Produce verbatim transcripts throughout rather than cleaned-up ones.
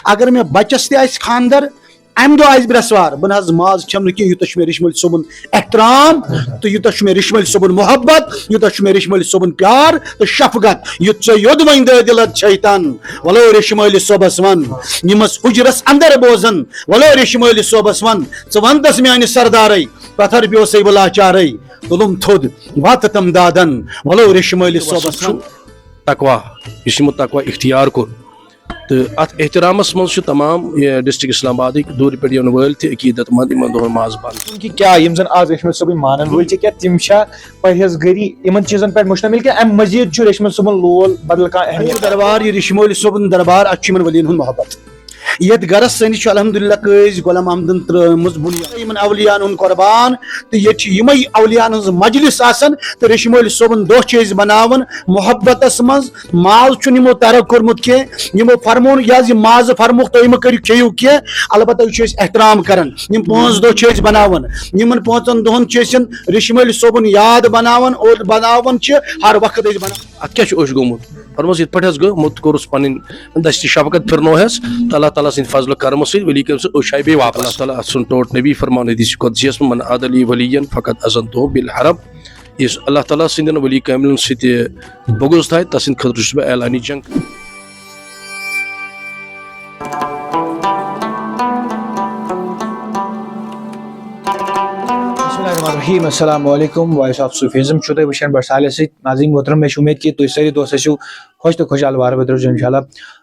اگر مےٚ بچس تہِ آسہِ خاندر، امہِ دۄہ آسہِ برٛٮ۪سوار، بہٕ نہ حظ ماز کھٮ۪مہٕ نہٕ کینٛہہ، یوٗتاہ چھُ مےٚ ریٚشمٲلۍ صٲبُن احترام تہٕ یوٗتاہ چھُ مےٚ ریٚشمٲلۍ صٲبُن محبت، یوٗتاہ چھُ مےٚ ریٚشمٲلۍ صٲبُن پیار تہٕ شفقت، یُتھ ژےٚ یوٚد وۄنۍ دٲدِلت چھیتن۔ ولو ریٚشمٲلۍ صٲبس ون، یِمس حُجرس اندر بوزن، ولو ریٚشمٲلۍ صٲبس ون، ژٕ ونتس میانہِ سردارے، پتھر پیوسے بہٕ لاچارے، تُلُم تھوٚد واتہٕ تم دادن، ولو ریٚشمٲلۍ صٲبس ون۔ تقوا، یُس یِمو تقوا اختیار کوٚر، تہٕ اتھ احترامس منٛز چھِ تمام، یہِ، ڈسٹرکٹ اسلام آبادٕکۍ دوٗرِ پٮ۪ٹھ یِنہٕ وٲلۍ تہِ عقیدت مند یِمن دۄہن ماز بند۔ کہِ کیٛاہ یِم زن آز ریٚشمٲلۍ صٲبٕنۍ مانن وٲلۍ چھِ، کیٛاہ تِم چھا پرہیزگٲری یِمن چیٖزن پٮ۪ٹھ مشتمل، کِنہٕ امہِ مزید چھُ ریٚشمٲلۍ صٲبُن لول بدل کانٛہہ اہمیت؟ دربار، یہِ ریٚشمٲلۍ صٲبُن دربار، اتھ چھُ یِمن ؤلین ہُنٛد محبت۔ یتھ گرس سٲنِس چھُ الحمدللہ قٲضۍ غلام محمدن ترٲومٕژ بُنیاد۔ یِمن اولیاہن ہُنٛد قربان، تہٕ ییٚتہِ چھِ یِمے اولیاہن ہٕنٛز مجلس آسان، تہٕ ریٚشمٲلۍ صٲبُن دۄہ چھِ أسۍ بناوان محبتس منٛز۔ ماز چھُنہٕ یِمو ترک کوٚرمُت کینٛہہ، یِمو فرموو نہٕ، یہِ حظ یہِ ماز فرمووُکھ تُہۍ مہٕ کٔرِو، کھیٚیِو کینٛہہ، البتہ یہِ چھِ أسۍ احترام کران۔ یِم پانٛژھ دۄہ چھِ أسۍ بناوان، یِمن پانٛژن دۄہن چھِ أسۍ یِم ریٚشمٲلۍ صٲبُن یاد بناوان اور بناوان چھِ ہر وقت أسۍ بناوان۔ اتھ کیٛاہ چھُ اوٚش گوٚمُت؟ فرموس، یِتھ پٲٹھۍ حظ گوٚو، مُت کوٚرُس پنٕنۍ دستی شفقت پھِرنوہس، تہٕ اللہ تعالیٰ سٕنٛدِ فضلہٕ کرمہٕ سۭتۍ ؤلی کٲمہِ سۭتۍ اوٚش آیہِ بیٚیہِ واپس۔ اللہ تعالیٰ اتھ سُنٛد ٹوٹھ نبی فرماو حدیث قدسیس منٛز، "من عادى لي وليا فقد آذنته بالحرب"، یُس اللہ تعالیٰ سٕنٛدٮ۪ن ؤلی کٲملن سۭتۍ بغض تھایہِ، تسٕنٛدِ خٲطرٕ چھُس بہٕ اعلانِ جنگ۔ بسم اللہ الرحمن الرحیم۔ السلام علیکم، وائس آف صوفیزم چھُو تُہۍ وٕچھان بٹ سالہِ سۭتۍ۔ ناظرین محترم، مےٚ چھِ اُمید کہِ تُہۍ سٲری دوست ٲسِو خۄش تہٕ خۄشحال وارٕ وٲتۍ روزِو انشاءاللہ۔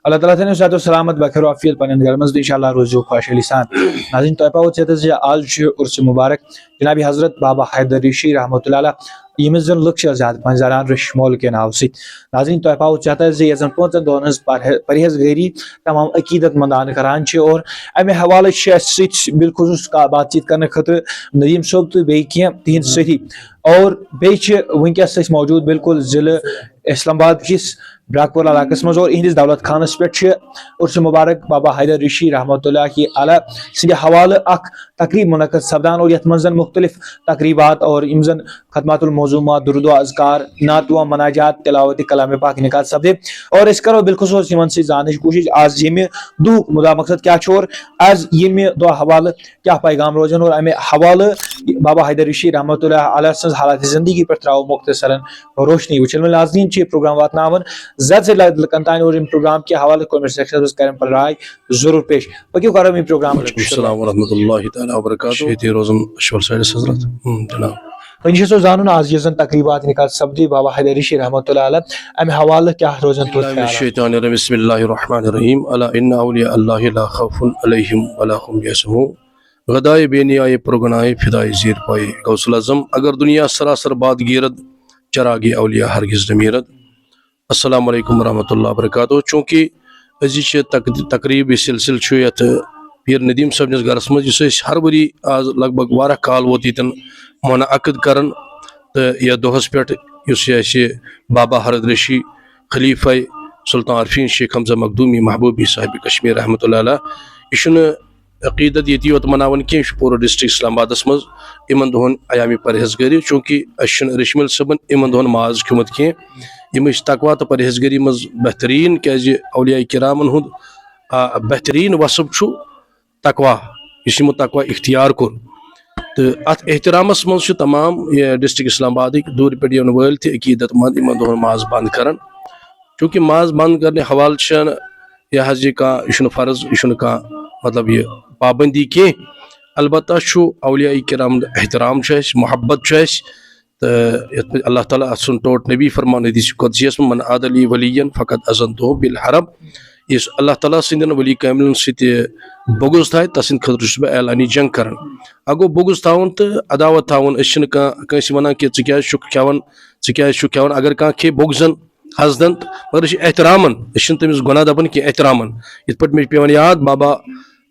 اللہ تعالیٰ تھٲینو صحت و سلامت بخیر و عافیت پننٮ۪ن گرن منٛز تہٕ انشاءاللہ روزِو خۄش علی سان۔ ناظرین، تۄہہِ پاوو ژےٚ تہٕ زِ آز چھُ عرس مبارک جناب حضرت بابا حیدر ریشی رحمۃ اللہ علیہ، ییٚمِس زن لُکھ چھِ زیادٕ پہن زانان ریشمول کہِ ناوٕ سۭتۍ۔ ناظرین، تۄہہِ پاوو ژےٚ تہٕ زِ یتھ زن پانٛژن دۄہن ہٕنٛز پرہے-، پرہیزگٲری تمام عقیدت مندان کران چھِ، اور امہِ حوالہٕ چھِ اسہِ سۭتۍ بالخصوص کا-، بات چیت کرنہٕ خٲطرٕ ندیم صٲب تہٕ بیٚیہِ کینٛہہ تِہنٛدۍ سٲتھی۔ اور بیٚیہِ چھِ وٕنکیٚس أسۍ موجود بالکل ضلعہٕ اسلام آباد کِس براکپور علاقس منٛز، اور اِہنٛدِس دولت خانس پٮ۪ٹھ چھِ عرس مبارک بابا حیدر ریشی رحمۃ اللہ علیہ سٕنٛدِ حوالہٕ اکھ تقریب منعقد سپدان، اور یتھ منٛز زن مختلف تقریبات اور یِم زن ختمات الموضوعات، درود و اذکار، نعت و مناجات، تلاوت کلام پاک انعقاد سپدے۔ اور أسۍ کرو بالخصوص یِمن سۭتۍ زاننٕچ کوٗشش آز ییٚمہِ دُہُک مُدا مقصد کیٛاہ چھُ اور از ییٚمہِ دۄہ حوالہٕ کیٛاہ پیغام روزن، اور امہِ حوالہٕ بابا حیدر ریشی رحمۃ اللہ علیہ سٕنٛز حالات زندگی پٮ۪ٹھ ترٛاوو مختصرن روشنی۔ وٕچھن وٲلۍ ناظرین چھِ یہِ پروگرام واتناوان زیادٕ سے زیادٕ لُکن تام، اور ییٚمہِ پروگرام کہِ حوالہٕ comment section منٛز کرن پنٕنۍ راے ضروٗر پیش۔ پٔکِو کرو یہِ پروگرام۔ وعلیکم السلام ورحمۃ اللہ تعالیٰ وبرکاتہ۔ ییٚتہِ روزان اچھول سایڈس حضرت۔ ہم، جناب۔ وۄنۍ چھِ سو زانُن آز یُس زن تقریبات نکاح سپدی بابا حیدر ریشی رحمۃ اللہ علیہ، امہِ حوالہٕ کیٛاہ روزن تُہۍ خیالات؟ الشیطان الرجیم۔ بسم اللہ الرحمن الرحیم۔ الا ان اولیاء اللہ لا خوف علیہم ولا هم يحزنون۔ غدائے بے نیائے پرگنائے فدائے زیر پائے غوث الاعظم، اگر دنیا سراسر باد گیرد، چراغ اولیاء ہرگز نمیرد۔ السلام علیکم ورحمۃ اللہ وبرکاتہ۔ چونکہ أزِچ یہِ تق-، تقریب، یہِ سلسلہٕ چھُ یتھ پیر ندیم صٲبنِس گرس منٛز، یُس أسۍ ہر ؤری آز لگ بگ واریاہ کال ووت ییٚتٮ۪ن منعقد کران، تہٕ یتھ دۄہس پٮ۪ٹھ یُس یہِ اسہِ بابا حیدر ریشی خلیفہ سلطان عارفین شیخ حمزہ مخدومی محبوبی صاحب کشمیر رحمۃ اللہ علیہ، یہِ چھُنہٕ عقیدت ییٚتی یوت مناوان کینٛہہ، یہِ چھُ پوٗرٕ ڈسٹرکٹ اسلام آبادس منٛز یِمن دۄہن ایام پرہیزگٲری، چونکہ اسہِ چھُنہٕ ریٚچھمٕلۍ صٲبن یِمن دۄہن ماز کھیوٚمُت کینٛہہ۔ یِم ٲسۍ تقوا تہٕ پرہیزگٲری منٛز بہتریٖن، کیازِ اولیاء کرامن ہُنٛد، آ، بہتریٖن وصف چھُ تقوا، یُس یِمو تقوا اختیار کوٚر۔ تہٕ اتھ احترامس منٛز چھِ تمام یہِ ڈسٹرکٹ اسلام آبادٕکۍ دوٗرِ پٮ۪ٹھ یِنہٕ وٲلۍ تہِ عقیدت مند یِمن دۄہن ماز بند کران، چونکہ ماز بند کرنہٕ حوالہٕ چھنہٕ یہِ حظ یہِ کانٛہہ، یہِ چھُنہٕ فرض، یہِ چھُنہٕ کانٛہہ، مطلب، یہِ پابندی کینٛہہ۔ البتہ چھُ اولیاء کرام احترام چھُ اَسہِ، محبت چھُ اَسہِ، تہٕ یَتھ پٲٹھۍ اللہ تعالیٰ اَتھ سُنٛد ٹوٹھ نبی فرمان حدیث قدسیَس منٛز، "من عادى لي وليا فقد آذنته بالحرب"، یُس اللہ تعالیٰ سٕنٛدٮ۪ن ولی کاملن سۭتۍ بغض تھایہِ، تَس سٕنٛدِ خٲطرٕ چھُس بہٕ اعلانِ جنگ کران۔ اَگو بغض تھاوُن تہٕ عداوت تھاوُن، أسۍ چھِنہٕ کانٛہہ، کٲنٛسہِ وَنان کہِ ژٕ کیٛازِ چھُکھ کھٮ۪وان، ژٕ کیٛازِ چھُکھ کھٮ۪وان، اگر کانٛہہ کھیٚیہِ بغضن، حسدن، مگر أسۍ چھِ احترامن، أسۍ چھِنہٕ تٔمِس گۄناہ دَپان کینٛہہ، احترامن۔ یِتھ پٲٹھۍ مےٚ چھُ پٮ۪وان یاد، بابا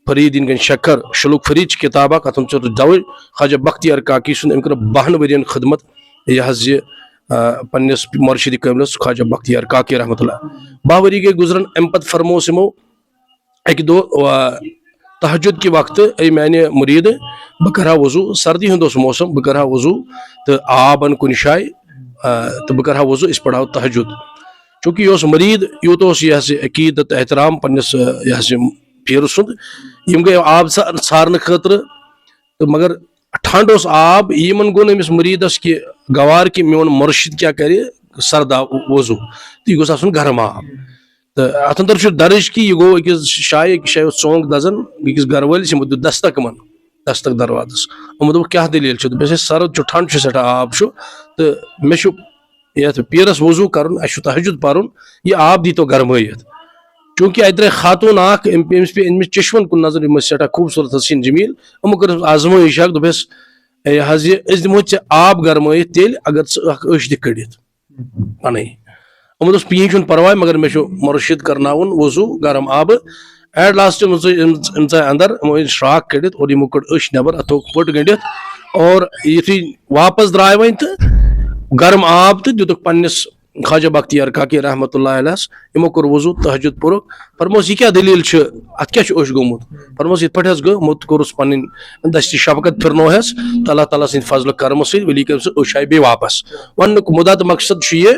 فرید دین گنج شکر، شلوک فرید چھِ کِتاب اکھ، اَتھ منٛز چھُ دَوٕے خواجہ بختیار کاکی سُنٛد، أمۍ کٔر بَہَن ؤرین خدمت، یہِ حظ یہِ، آ، پننِس مرشد کٲملس خواجہ بختیار کاکی رحمتہ اللہ۔ باہ ؤری گٔے گُزران، اَمہِ پتہٕ فرمووُس یِمو اَکہِ دۄہ، آ، تہجد کہِ وقتہٕ، "اے میانہِ مُریٖد، بہٕ کرٕ ہا وضوٗ"، سردی ہُنٛد اوس موسم، "بہٕ کرٕ ہا وضوٗ تہٕ آب اَنہٕ کُنہِ جایہِ، آ، تہٕ بہٕ کرٕ ہا وضوٗ، أسۍ پرہو تہجد"۔ چونکہ یہِ اوس مُریٖد، یوٗت اوس یہِ حظ یہِ عقیٖدت تہٕ احترام پننِس، آ، یہِ حظ یہِ پیٖرٕ سُنٛد، یِم گٔے آب ژھا- ژھارنہٕ خٲطرٕ، تہٕ مگر ٹھنڈ اوس آب، یِمن گوٚو نہٕ أمِس مُریٖدس کہِ گوار کہِ میون مُرشِد کیٛاہ کرِ سردا وضو، تہٕ یہِ گوٚژھ آسُن گرم آب۔ تہٕ اتھ اندر چھُ درٕج کہِ یہِ گوٚو أکِس جایہِ، أکِس جایہِ اوس ژونٛگ دزان أکِس گرٕ وٲلِس، یِمو دیُت دستک یِمن، دستک دروازس۔ یِمو دوٚپُکھ، "کیٛاہ دٔلیٖل چھِ؟" دوٚپُس، "ہے سرد چھُ، ٹھنڈ چھُ سٮ۪ٹھاہ، آب چھُ، تہٕ مےٚ چھُ یتھ پیٖرس وضو کرُن، اسہِ چھُ تہجد پرُن، یہِ آب دیٖتو گرمٲیِتھ۔" چوٗنٛکہِ اتہِ درٛاے خاتوٗن اکھ، أمۍ، أمِس پیٚیہِ أمِس چشمن کُن نظر، یِم ٲسۍ سٮ۪ٹھاہ خوٗبصوٗرت حظ سٕنٛدۍ جمیٖل۔ یِمو کٔر أمِس آزمٲیِش اکھ، دوٚپُس، "ہے، یہِ حظ یہِ، أسۍ دِمہو ژےٚ آب گرمٲیِتھ تیٚلہِ اگر ژٕ اکھ أچھ دِکھ کٔڑِتھ پنٕنۍ۔" یِمو دوٚپُس، "کِہیٖنۍ چھُنہٕ پرواے، مگر مےٚ چھُ مُرشِد کرناوُن وضو گرم آبہٕ۔" ایٹ لاسٹ یِم ژٕ، یِم، یِم ژاے اندر، یِمو أنۍ شراک کٔڑِتھ اور یِمو کٔڑ أچھ نٮ۪بر، اتھ تھوٚو پٔٹ گٔنڈِتھ۔ اور یُتھُے واپس درٛاے وۄنۍ تہٕ گرم آب تہٕ دیُتُکھ پننِس خواجہ بختیار کاکی رحمتہ اللہ علیہس۔ یِمو کوٚر وضو، تہجد پوٚرُکھ، فرموس، "یہِ کیٛاہ دٔلیٖل چھِ؟ اتھ کیٛاہ چھُ اوٚش گوٚمُت؟" فرموس، "یِتھ پٲٹھۍ حظ گوٚو، مُت کوٚرُس پنٕنۍ دستی شفقت پھِرنو ہس، تہٕ اللہ تعالیٰ سٕنٛدِ فضلہٕ کرمہٕ سۭتۍ ؤلی کٔرۍ سُہ أچھ آیہِ بیٚیہِ واپس۔" وننُک مُدا تہٕ مقصد چھُ یہِ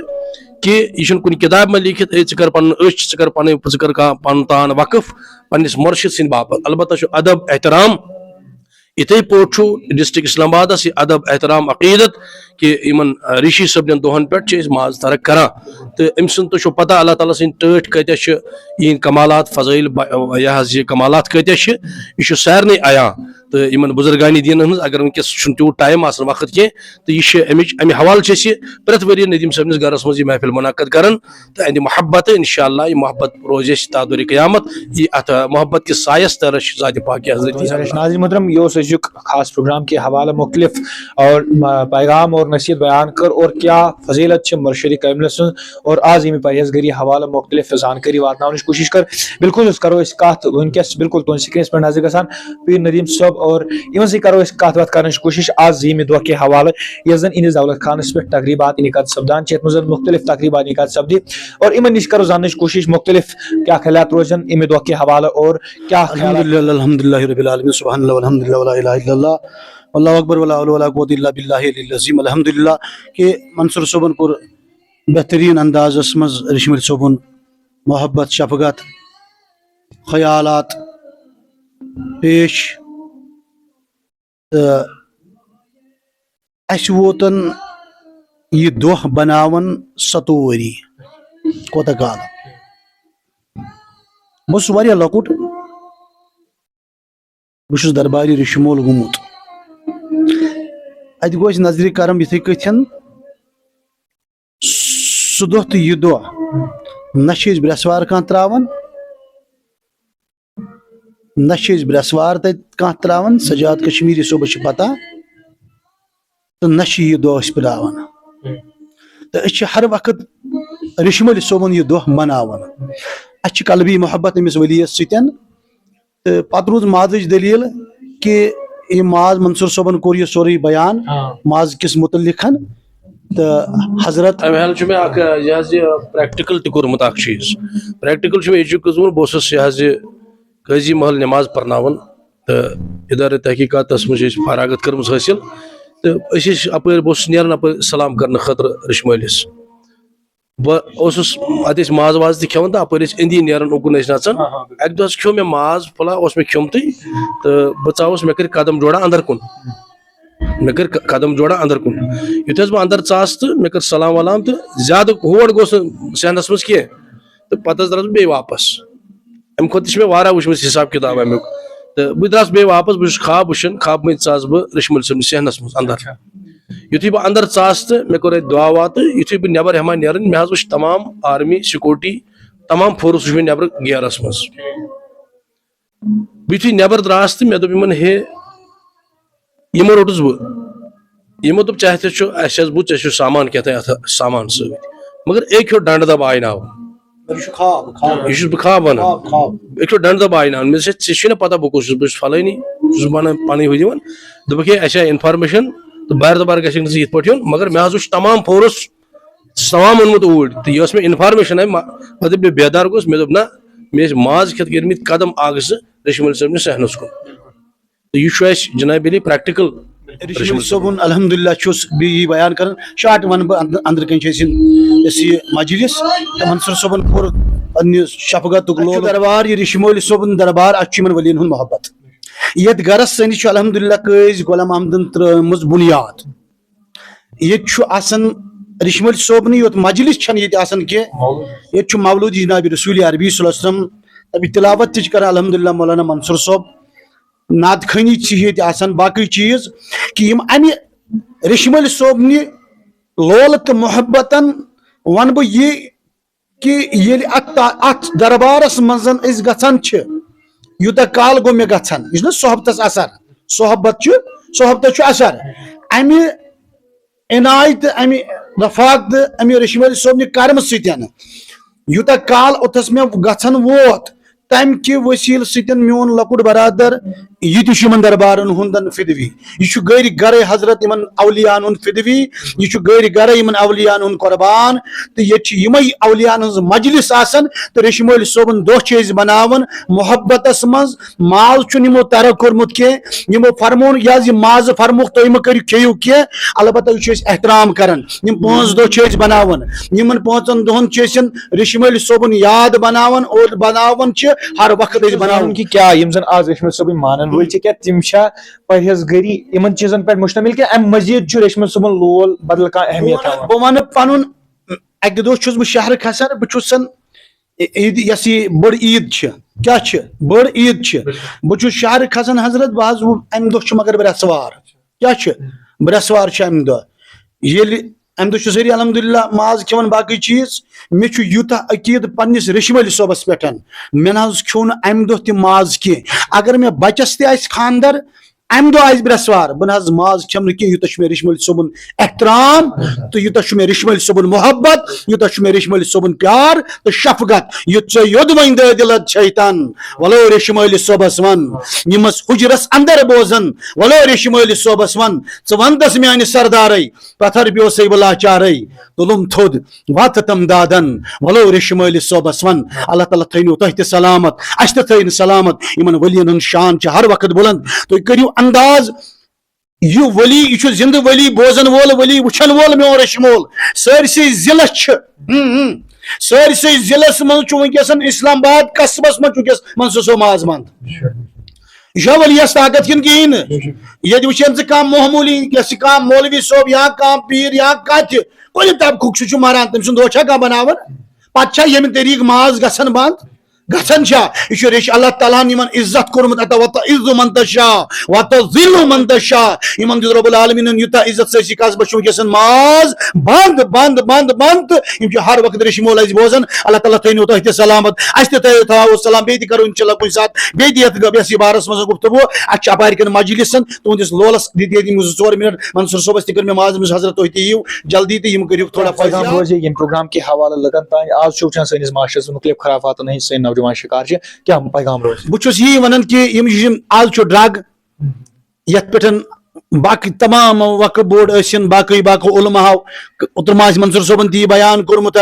کہِ یہِ چھُنہٕ کُنہِ کِتابہِ منٛز لیٖکھِتھ، "ہے، ژٕ کر پنُن أچھ، ژٕ کر پنٕنۍ، ژٕ کر کانٛہہ پنُن تان وقف پننِس مُرشِد سٕنٛدِ باپتھ۔" البتہ چھُ ادب احترام۔ یِتھے پٲٹھۍ چھُ ڈسٹرکٹ اسلام آبادس یہِ ادب احترام عقیدت کہِ یِمن، آ، ریٖشی صٲبنٮ۪ن دۄہن پٮ۪ٹھ چھِ أسۍ ماز ترک کران۔ تہٕ أمۍ سٕنٛز تۄہہِ چھو پتہ اللہ تعالیٰ سٕنٛدۍ ٹٲٹھۍ کۭتیاہ چھِ، یِہِنٛدۍ کمالات، فضٲیل، با-، یہِ حظ یہِ کمالات کۭتیاہ چھِ، یہِ چھُ سارنٕے عیاں۔ تہٕ یِمن بزرگانی دیٖنن ہٕنٛز، اگر وٕنکیٚس چھُنہٕ تیوٗت ٹایم آسان، وقت کینٛہہ، تہٕ یہِ چھِ اَمِچ، اَمہِ حوالہٕ چھِ أسۍ یہِ پرٛٮ۪تھ ؤرۍ یہِ ندیٖم صٲبنِس گرس منٛز یہِ محفل منعقد کران۔ تہٕ اہندِ محبت، انشاءاللہ یہِ محبت روزِ اَسہِ تا دورِ قیامت، یہِ اتھ محبت کِس سایس تل چھِ ذاتِ پاکِ حضرت۔ ناظرین محترم، یہِ اوس أزیُک خاص پروگرام کہِ حوالہٕ مختلف اور، آ، پیغام اور نصیحت بیان کٔر اور کیا فضیلت چھِ مرشد کاملہِ سٕنٛز اور آز ییٚمہِ پرہیزگٲری حوالہٕ مختلف زانکٲری واتناونٕچ کوٗشش کٔر۔ بالکل، أسۍ کرو أسۍ کتھ وٕنکیٚس، بالکل تُہنٛدِ سکرینس پٮ۪ٹھ نظر گژھان، پیٖر ندیٖم صٲب، اور یِمن سۭتۍ کرو أسۍ کتھ وتھ کرنٕچ کوٗشش آز ییٚمہِ دۄہ کہِ حوالہٕ، یۄس زن یِہنٛدِس دولت خانس پٮ۪ٹھ تقریبات انعقاد سپدان چھِ، یتھ منٛز زن مختلف تقریبات انعقاد سپدِ۔ اور یِمن نِش کرو زاننٕچ کوٗشش مختلف کیا خیالات روزن اَمہِ دۄہ کہِ حوالہٕ اور کیا خیالات۔ الحمدللہ، الحمدللہ رب العالمین، سبحان اللہ، والحمدللہ، ولا الہ الا اللہ، واللہ اکبر، ولا حول ولا قوت الا باللہ العلی العظیم۔ الحمدللہ کہ منصور صٲبن کوٚر بہترین اندازس منٛز ریشمل صٲبُن محبت، شفقت، خیالات پیش۔ تہٕ اَسہِ ووتن یہِ دۄہ بناوان ستووُہ ؤری۔ کوتاہ کال؟ بہٕ اوسُس واریاہ لۄکُٹ۔ بہٕ چھُس دربارِ ریشمول گوٚمُت۔ اَتہِ گوٚو اَسہِ نظرِ کرم یِتھٕے کٔٹھۍ۔ سُہ دۄہ تہٕ یہِ دۄہ نہ چھِ أسۍ برٛٮ۪سوار کانٛہہ ترٛاوان، نہ چھِ أسۍ برٛٮ۪سوار تَتہِ کانٛہہ ترٛاوان، سجاد کشمیٖری صٲبَس چھِ پَتہ، تہٕ نہ چھِ یہِ دۄہ أسۍ پُلاوان۔ تہٕ أسۍ چھِ ہر وقت ریشمٲلۍ صٲبُن یہِ دۄہ مَناوان۔ اَسہِ چھِ قلبی محبت أمِس ؤلیَس سۭتۍ۔ تہٕ پَتہٕ روٗز مازٕچ دٔلیٖل کہِ یہِ ماز منصور صٲبَن کوٚر یہِ سورُے بیان آ۔ ماز کِس مُتعلِقَن۔ تہٕ حضرت اَمہِ حالہٕ چھُ مےٚ اَکھ، یہِ حظ یہِ پرٛٮ۪کٹِکَل تہِ کوٚرمُت اَکھ چیٖز۔ پرٛٮ۪کٹِکَل چھُ مےٚ یہِ چیٖز کوٚرمُت، بہٕ اوسُس یہِ حظ یہِ قٲضی محل نٮ۪ماز پَرناوان تہٕ اِدارِ تحقیٖقاتَس منٛز چھِ أسۍ فراغت کٔرمٕژ حٲصِل۔ تہٕ أسۍ ٲسۍ اَپٲرۍ، بہٕ اوسُس نیران اَپٲرۍ سلام کَرنہٕ خٲطرٕ ریشمٲلِس۔ بہٕ اوسُس، اَتہِ ٲسۍ ماز واز تہِ کھٮ۪وان تہٕ اَپٲرۍ ٲسۍ أنٛدی نیران، اُکُن ٲسۍ نَژان۔ آ، آ، بِلکُل۔ اَکہِ دۄہ حظ کھیوٚو مےٚ ماز پھوٚلہ، اوس مےٚ کھیوٚمتُے، تہٕ بہٕ ژاوُس، مےٚ کٔرۍ قدم جوڑا اَندر کُن۔ مےٚ کٔرۍ ق-، قدم جوڑا اَندر کُن۔ یُتھُے حظ بہٕ اَندر ژاس تہٕ مےٚ کٔر سلام ولام تہٕ زیادٕ ہور گوس نہٕ صحنَس منٛز کینٛہہ۔ تہٕ پَتہٕ حظ درٛاس بہٕ بیٚیہِ واپَس۔ اَمہِ کھۄتہٕ تہِ چھِ مےٚ واریاہ وٕچھمٕژ حِساب کِتاب اَمیُک۔ تہٕ بہٕ درٛاس بیٚیہِ واپَس، بہٕ چھُس خاب وٕچھان، خاب منٛز ژاس بہٕ ریشمٲلۍ صٲبنہِ صحنَس منٛز اَندر۔ اچھا۔ یُتھُے بہٕ اَندر ژاس تہٕ مےٚ کوٚر اَتہِ دُعا وُعا تہٕ یُتھُے بہٕ نٮ۪بر ہٮ۪مہٕ ہا نیرُن، مےٚ حظ وٕچھ تمام آرمی، سیکورٹی، تمام فورس وٕچھ مےٚ نٮ۪برٕ گیرَس منٛز۔ بہٕ یُتھُے نٮ۪بر درٛاس تہٕ مےٚ دوٚپ یِمن، ہے، یِمو روٚٹُس بہٕ۔ یِمو دوٚپ، "ژےٚ اَتھِ چھُ، اَسہِ حظ بوٗز ژےٚ چھُ سامان کیٛاہ تام اَتھ سامان سۭتۍ۔" مگر أکۍ ہیوٚت ڈنڈٕ دَبہٕ آیناوُن۔ یہِ چھُ خواب، خواب۔ یہِ چھُس بہٕ خواب وَنان۔ خواب، خواب۔ أکۍ ہیوٚت ڈنڈٕ دَبہٕ اَیناوُن۔ مےٚ دوٚپ، "ژےٚ، ژےٚ چھُے نہ پتہ بہٕ کُس چھُس؟ بہٕ چھُس فلٲنی، بہٕ چھُس وَنان پَنٕنۍ ہُہ دِوان۔" دوٚپُکھ، "ہے، اَسہِ آے information تہٕ بارِ دُبارٕ گژھکھ نہٕ ژٕ یِتھ پٲٹھۍ یُن۔" مگر مےٚ حظ وُچھ تمام فورس، سُہ چھُ تمام اوٚنمُت اوٗرۍ۔ تہٕ یہِ ٲس مےٚ information، اَمہِ ما-، مطلب، بہٕ بیدار گوٚوُس، مےٚ دوٚپ، نہ، مےٚ ٲسۍ ماز کھٮ۪تھ گٔرمٕتۍ قدم اکھ زٕ ریشمٲلۍ صٲبنِس صحنس کُن۔ تہٕ یہِ چھُ اَسہِ جناب علی practical۔ ریشمٲلۍ صٲبُن الحمدللہ چھُس بیٚیہِ یی بیان کران، شاٹ وَنہٕ بہٕ، اندر، اندر کَنۍ چھِ أسۍ یِم، یۄس یہِ مجلس تہٕ منصور صٲبُن پوٗرٕ پننہِ شفقتُک لولہٕ۔ دربار، یہِ ریشمٲلۍ صٲبُن دربار، اَتہِ چھُ یِمن ؤلین ہُنٛد محبت۔ یتھ گرس سٲنِس چھُ الحمدللہ قٲضۍ غلام محمدن ترٲومٕژ بُنیاد۔ ییٚتہِ چھُ آسان ریشمٲلۍ صٲبنٕے یوت مجلس چھنہٕ ییٚتہِ آسان کینٛہہ۔ ییٚتہِ چھُ مولود جناب رسول عربی صلی اللہ علیہ وسلم، تَمِچ تلاوت تہِ چھِ کران الحمدللہ مولانا منصور صٲب۔ نعت خوانی چھِ ییٚتہِ آسان، باقٕے چیٖز کہِ یِم امہِ ریشمٲلۍ صٲبنہِ لولہٕ تہٕ محبتن وَنہٕ بہٕ یہِ کہِ ییٚلہِ اتھ تا-، اتھ دربارس منٛز أسۍ گژھان چھِ، یوٗتاہ کال گوٚو مےٚ گژھان، یہِ چھُنہ صحبتس اثر، صحبت چھُ، صحبتس چھُ اثر۔ امہِ عنایت تہٕ امہِ رفاق تہٕ امہِ ریشمٲلۍ صٲبنہِ کرمہٕ سۭتۍ یوٗتاہ کال اوٚتس مےٚ گژھان ووت، تمہِ کہِ وسیلہٕ سۭتۍ میون لۄکُٹ برادر یہِ تہِ چھُ یِمن دربارن ہُنٛد فدوی۔ یہِ چھُ گرِ گرے حضرت یِمن اولیاہن ہُنٛد فدوی، یہِ چھُ گرِ گرے یِمن اولیاہن ہُنٛد قربان۔ تہٕ ییٚتہِ چھِ یِمے اولیاہن ہٕنٛز مجلس آسان تہٕ ریشمٲلۍ صٲبُن دۄہ چھِ أسۍ بناوان محبتس منٛز۔ ماز چھُنہٕ یِمو ترک کوٚرمُت کینٛہہ، یِمو فرمون یہِ حظ یہِ مازٕ فرموکھ تُہۍ مہٕ کٔرِو، کھیٚیِو کینٛہہ، البتہ یہِ چھُ أسۍ احترام کران۔ یِم پانٛژھ دۄہ چھِ أسۍ بناوان، یِمن پانٛژن دۄہن چھِ أسۍ ریشمٲلۍ صٲبُن یاد بناوان اور بناوان چھِ ہر وقت أسۍ بناوان۔ زانُن کہِ کیٛاہ یِم زن آز ریشمٲلۍ صٲبٕنۍ مانن وٲلۍ چھِ، کیٛاہ تِم چھا پرہیزگٲری یِمن چیٖزن پٮ۪ٹھ مشتمل کہِ امہِ مزید چھُ ریشمٲلۍ صٲبُن لول بدل کانٛہہ اہمیت تھاوان؟ بہٕ ونہٕ پنُن، اکہِ دۄہ چھُس بہٕ شہرٕ کھسان، بہٕ چھُس سن عیٖد، یۄس یہِ بٔڑ عیٖد چھِ، کیٛاہ چھِ؟ بٔڑ عیٖد چھِ۔ بہٕ چھُس شہرٕ کھسان حضرت، بہٕ حظ وُ-، امہِ دۄہ چھُ مگر برٛٮ۪سوار۔ کیٛاہ چھُ؟ برٛٮ۪سوار چھُ امہِ دۄہ۔ ییٚلہِ امہِ دۄہ چھُ سٲری الحمدللہ ماز کھٮ۪وان، باقٕے چیٖز۔ مےٚ چھُ یوٗتاہ عقیٖدٕ پننِس ریشمٲلۍ صٲبس پٮ۪ٹھ، مےٚ نہ حظ کھیوٚو نہٕ امہِ دۄہ تہِ ماز کینٛہہ۔ اگر مےٚ بچس تہِ آسہِ خانٛدر، امہِ دۄہ آسہِ برٛٮ۪سوار، بہٕ نہ حظ ماز کھٮ۪مہٕ نہٕ کینٛہہ، یوٗتاہ چھُ مےٚ ریشمٲلۍ صٲبُن احترام تہٕ یوٗتاہ چھُ مےٚ ریشمٲلۍ صٲبُن محبت، یوٗتاہ چھُ مےٚ ریشمٲلۍ صٲبُن پیار تہٕ شفقت۔ یہِ ژےٚ یوٚد وۄنۍ دٲدِلت چھیتن، ولو ریشمٲلۍ صٲبس ون۔ یِمس حُجرس اندر بوزن، ولو ریشمٲلۍ صٲبس ون۔ ژٕ ونتس میانہِ سردارے، پتھر پیوسے بہٕ لاچارے، تُلُم تھوٚد واتہٕ تم دادن، ولو ریشمٲلۍ صٲبس ون۔ اللہ تعالیٰ تھٲینو تۄہہِ تہِ سلامت، اسہِ تہِ تھٲیِن سلامت۔ یِمن ؤلین ہُنٛد شان چھُ ہر وقت بلند۔ تُہۍ کٔرِو انداز، یہِ ولی، یہِ چھُ زندٕ ولی، بوزن وول ولی، وٕچھن وول میون ریشمول۔ سٲرسٕے ضلعس چھِ، ہم، ہم۔ سٲرسٕے ضلعس منٛز چھُ وٕنکیٚس اسلام آباد قصبس منٛز چھُ وٕنکیٚس منصور صٲب ماز بنٛد۔ یہِ چھا ولیس طاقت کِنہٕ کِہیٖنۍ نہٕ؟ ییٚتہِ وٕچھن ژٕ کانٛہہ معموٗلی، یۄس یہِ کانٛہہ مولوی صٲب یا کانٛہہ پیٖر یا کانٛہہ تہِ کُنہِ طبقُک، سُہ چھُ مران، تٔمۍ سُنٛد دۄہ چھا کانٛہہ بناوان؟ پتہٕ چھا ییٚمہِ طریٖقہٕ ماز گژھان بنٛد؟ گژھان چھا؟ یہِ چھُ ریش-، اللہ تعالیٰ ہن یِمن عزت کوٚرمُت، "اتعز من تشاء وتذل من تشاء"۔ یِمن دیُت رب العالمیٖنن یوٗتاہ عزت، سٲرسٕے قصبس چھُ وٕنکیٚس ماز بنٛد، بنٛد، بنٛد، بنٛد، تہٕ یِم چھِ ہر وقت ریشمول اَسہِ بوزان۔ اللہ تعالیٰ تھٲینو تۄہہِ تہِ سلامت، اَسہِ تہِ تھٲیِو، تھاوو سلام، بیٚیہِ تہِ کرو انشاءاللہ کُنہِ ساتہٕ، بیٚیہِ تہِ یتھ گٔ-، یتھ بارس منٛز گفتگو۔ اَسہِ چھِ اپارِ کٮ۪ن مجلسن تُہنٛدِس لولس دِتۍ ییٚتہِ یِم زٕ ژور منٹ، منصور صٲبس تہِ کٔر مےٚ معذرت، حضرت تُہۍ تہِ یِیِو جلدی تہٕ یِم کٔرِو تھوڑا کیٛاہ پیغام فٲصلہٕ۔ روزِ ییٚمہِ پروگرام کہِ حوالہٕ لُکن تام؟ آز چھِ وٕچھان سٲنِس معاشرس منٛز مُختلف خرافاتن ہٕنٛدۍ سٲنۍ نوجوان شکار چھِ، کیٛاہ پیغام روزِ؟ بہٕ چھُس یی ونان کہِ یِم، یِم آز چھُ ڈرگ، یتھ پٮ۪ٹھ باقٕے تمام وقف بورڈ ٲسِن، باقٕے باقٕے علماء ہو، اوترٕ ما آسہِ منصور صٲبن تہِ یہِ بیان کوٚرمُت،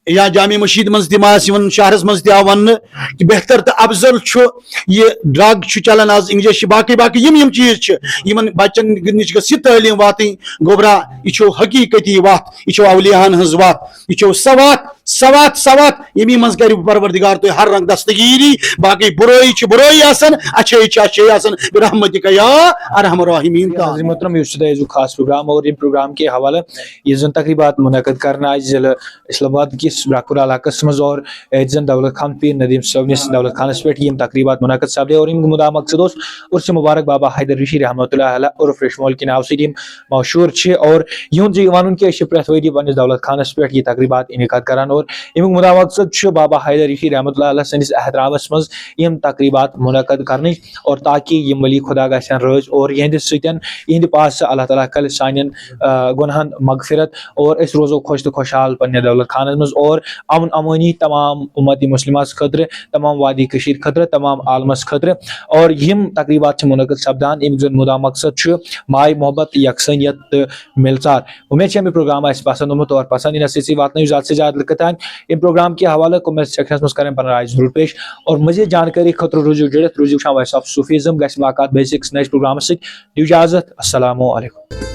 یا جامع مشید منٛز تہِ ما آسہِ یِوان، شہرس منٛز تہِ آو وننہٕ کہِ بہتر تہٕ افضل چھُ یہِ ڈرگ چھُ چلان آز، انگریز چھِ، باقٕے باقٕے یِم یِم چیٖز چھِ، یِمن بچن نِش گٔژھ یہِ تعلیٖم واتٕنۍ۔ گوٚبرا، یہِ چھو حقیٖقتی وتھ، یہِ چھو اولیاہن ہٕنٛز وتھ، یہِ چھو سۄ وتھ، سۄ وتھ، سۄ وتھ، ییٚمی منٛز کرِ پروردگار تۄہہِ ہر رنگ دستگیری۔ باقٕے برٲیی چھِ برٲیی آسان، اچھٲیی چھِ اچھٲیی آسان۔ برحمتک یا ارحم الراحمین۔ ناظرین محترم، یہِ اوس تۄہہِ أزیُک خاص پروگرام، اور ییٚمہِ پروگرام کہِ حوالہٕ یُس زن تقریبات منعقد کرنہٕ آیہِ ضلع اسلام آباد کِس برکولا علاقس منٛز، اور ییٚتہِ زن دولت خان پیر ندیم صٲبنِس دولت خانس پٮ۪ٹھ یِم تقریبات منعقد سپدے، اور ییٚمیُک مُدا مقصد اوس عرس مبارک بابا حیدر ریشی رحمتہ اللہ علیہ عرف ریشمول کہِ ناوٕ سۭتۍ یِم مشہوٗر چھِ، اور یِہُنٛد یہِ وَنُن کہِ أسۍ چھِ پرٛٮ۪تھ ؤری پنٛنِس دولت خانَس پٮ۪ٹھ یہِ تقریٖبات انعقاد کران، اور اَمیُک مُدا مقصد چھُ بابا حیدر ریشی رحمتہ اللہ علیہ سٕنٛدِس احترامَس منٛز یِم تقریٖبات مُنعقد کرنٕچ، اور تاکہِ یِم ولی خدا گژھن رٲضۍ اور یِہنٛدِ سۭتۍ، یِہنٛدِ پاسہٕ اللہ تعالیٰ کَرِ سانٮ۪ن، آ، گۄنہَن مغفرت، اور أسۍ روزو خۄش تہٕ خۄشحال پنٛنِس دولت خانَس منٛز، اور امن امٲنی تمام اُمت مسلمس خٲطرٕ، تمام وادی کٔشیٖرِ خٲطرٕ، تمام عالمس خٲطرٕ۔ اور یِم تقریٖبات چھِ مُنعقد سپدان، ییٚمیُک زن مُدا مقصد چھُ ماے محبت، یکسٲنیت تہٕ مِلژار۔ اُمید چھِ اَمہِ پروگرام آسہِ پسند آمُت اور پسند یِنس سۭتۍ سۭتۍ واتنٲیِو زیادٕ سے زیادٕ لُکہٕ تام اَمہِ پروگرام کہِ حوالہٕ comments sectionس منٛز کرن پنٕنۍ راے ضروٗر پیش۔ اور مزید جانکٲری خٲطرٕ روٗزِو جُڑِتھ، روٗزِو وٕچھان Voice of Sufism۔ گژھِ مُلاقات بیٚیِس أکِس نٔیِس پروگرامس سۭتۍ۔ دِیِو اجازت۔ السلام علیکم۔